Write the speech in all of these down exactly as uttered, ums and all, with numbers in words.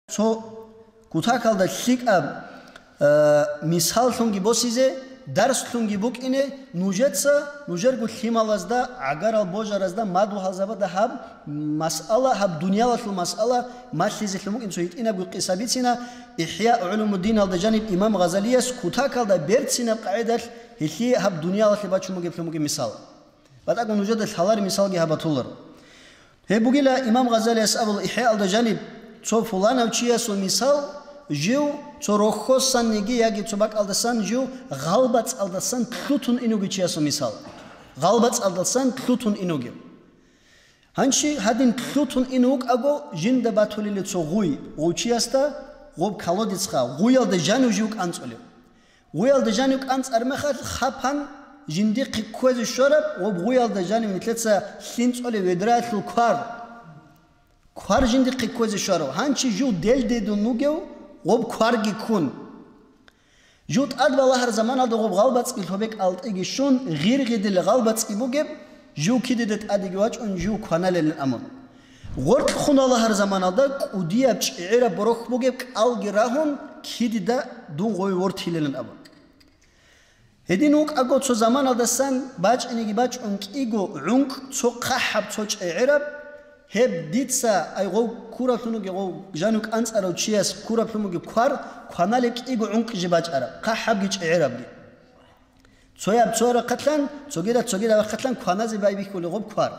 Цо кутакалда лъикӀаб, э, мисаллъунги босизе, дарслъунги букӀине нужеца, нужерго лъималазда, гӀагарал божаразда, мадугьалзабада гьаб масъала, гьаб дуниялалъул масъала малъизелъун букӀин цо гьитӀинабго къиса бицина, Ихья гӀулумуддиналда жаниб имам Гъазалияс кутакалда берцинаб къагӀидалъ гьелъие гьаб дуниялалъе бачун бугеблъун бугеб мисал. БатӀаго нужеда лъалареб мисалги гьаб батуларо. Гьеб бугила имам Гъазалияс абула ИхӀяалда жаниб, цо пуланав чиясул мисал, жив цо рохьосанниги яги цо бакӀалдасан жив гъалбацӀалдасан лъутун инуги чиясул мисал. ГъалбацӀалдасан лъутун инуги. Гьанчи гьадин лъутун ин вукӀаго, жинда батулила цо гъуй, гъучиясда гъоб колодецха, гъуялда жанив жив кӀанцӀулев. Гъуялда жанив кӀанцӀар мехалъ хапан жиндихъе кквезе щвараб гъоб гъуялда жанив нилъеца лъинцӀолеб ведраялъул квар. Квар жиндихъе кквезе щварав, гьанчи жив делдедун вугев гъоб кварги ккун. Жив тӀад балагьар заманалда гъоб гъалбацӀги лъобекӀ алтӀиги щун, гъиргъидил гъалбацӀги бугеб, жив кидеда тӀадеги вачӀун, жив кваналилан абун. Гъоркь хун валагьар заманалда кӀудияб чӀегӀераб борохь бугеб кӀалги рагьун, кидеда дун гъове вортилилан абун. Гьедин вукӀаго цо заманалдасан бачӀинеги бачӀун кӀиго гӀункӀ цо хъахӀаб цо чӀегӀераб, гьеб дица ай гъов ккураблъун вугев гъов жанив кӀанцӀарав чияс ккураблъун вугев квар кваналеб кӀиго гӀункӀ жиб бачӀараб, хъахӀабги чӀегӀерабги. Цояб цо рахъалъан, цогидаб цогидаб рахъалъан кваназе байбихьулев гъоб квар.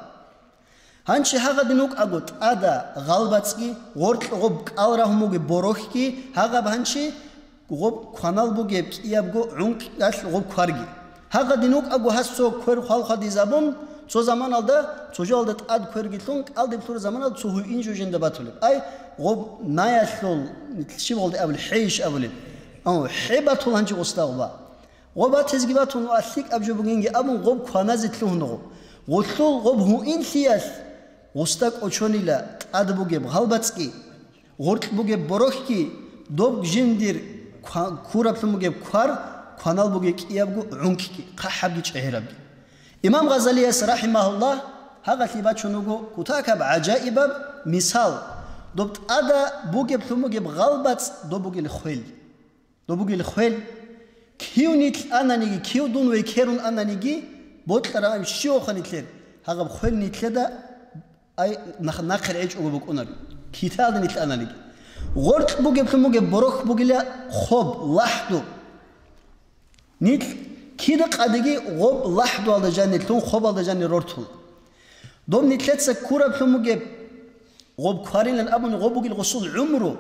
Гьанчи гьагъадин вукӀаго тӀада гъалбацӀги, гъоркь гъоб кӀал рагьун бугеб борохьги, гьагъаб гьанчи гъоб кванал бугеб кӀиябго гӀункӀалъ гъоб кварги. Гьагъадин вукӀаго гьас цо квер хвалхвадизабун, цо заманалда, цо жоялда тӀад кверги лъун, кӀалдиб лъураб заманалда цо гьуин жо жинда батулеб. Ай, гъоб наялъул, щиб гъолде абулеб, хӀейищ абулеб. О, хӀей батул гьанчи гъосда гъоба. Гъоб батезги батун ва лъикӀаб жо бугинги абун, гъоб кваназе лъугьун гъоб. Гъолъул гъоб гьуинлъиялъ гъусда кӀочонила тӀад бугеб гъалбацӀги, гъоркь бугеб борохьги, доб жиндир ква-, ккураблъун бугеб квар, кванал бугеб кӀиябго гӀункӀги, хъахӀабги чӀегӀерабги. Имам Гъазалияс, рахӀимагьуллагь, гьагъалъи бачун вуго кутакаб гӀажаибаб мисал, доб тӀада бугеблъун бугеб гъалбацӀ, доб бугел хвел. Доб бугел хвел. Кив нилъ ананиги, кив дун векерун ананиги, бокьараб щивавха нилъер, гьагъаб хвел нилъеда ай нах-, нахъе гӀечӀого букӀунаби. Киталда нилъ ананиги. Гъоркь бугеблъун бугеб борохь бугила хоб, лахӀду. Нилъ кида къадиги гъоб лахӀдуялда жанир лъун, хобалда жанир рортула. Доб нилъеца ккураблъун бугеб гъоб кварилан абуни гъоб бугил гъусул гӀумру,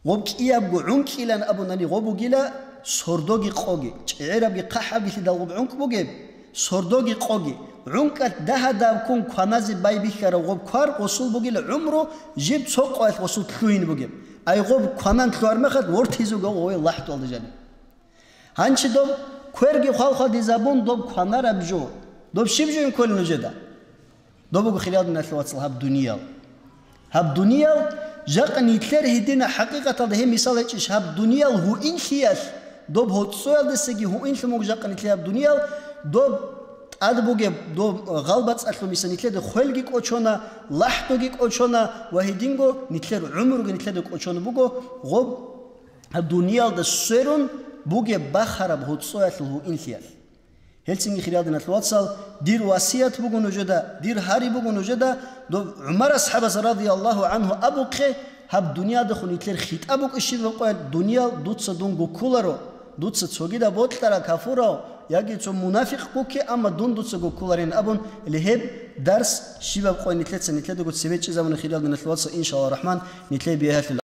гъоб кӀиябго гӀункӀилан абунани гъоб бугила сордоги къоги, чӀегӀерабги хъахӀабги лъидал гъоб гӀункӀ бугеб, сордоги къоги, гӀункӀалъ дагьадаб ккун кваназе байбихьарав гъоб квар гъусул бугила гӀумру жиб цо къоялъ гъусул лъугьин бугеб. Ай гъоб кванан лъугьар мехалъ вортизе вуго гъове лахӀдуялда жаниб. Гьанчи доб кверги хвалхвадизабун доб кванараб жо. Доб щиб жоин кколин нужеда? Доб буго, хириял диналъул вацал, гьаб дуниял. Гьаб дуниял, жакъа нилъер гьедина хӀакъикъаталда гьеб мисал гьечӀищ, гьаб дуниял гьуинлъиялъ, доб гьоцӀоялдасаги гьуинлъун буго жакъа нилъер гьаб дуниял, доб тӀад бугеб, доб гъалбацӀалъул мисал нилъеда хвелги кӀочона, лахӀдуги кӀочона ва гьединго нилъер гӀумруги нилъеда кӀочон буго, гъоб Гьаб дуниялда сверун бугеб бахараб гьоцӀоялъул гьуинлъиялъ. Гьелцинги, хириял диналъул вацал, дир васият буго нужеда, дир гьари буго нужеда, доб ГӀумар асхӀабас радияллагьу гӀанхӀу абухъе, гьаб дуниядахун нилъер хитӀаб букӀищин бакъвай, дуниял дуца дун гуккуларо, дуца цогидаб бокьара кафурав яги цо мунафикъ гукке, амма дун дуца гуккуларин абун, гьеб дарс щибаб къвай нилъеца нилъедаго цебе чӀезабуна, хириял диналъул вацал, иншаллагьу рахӀман, нилъее бигьалъул.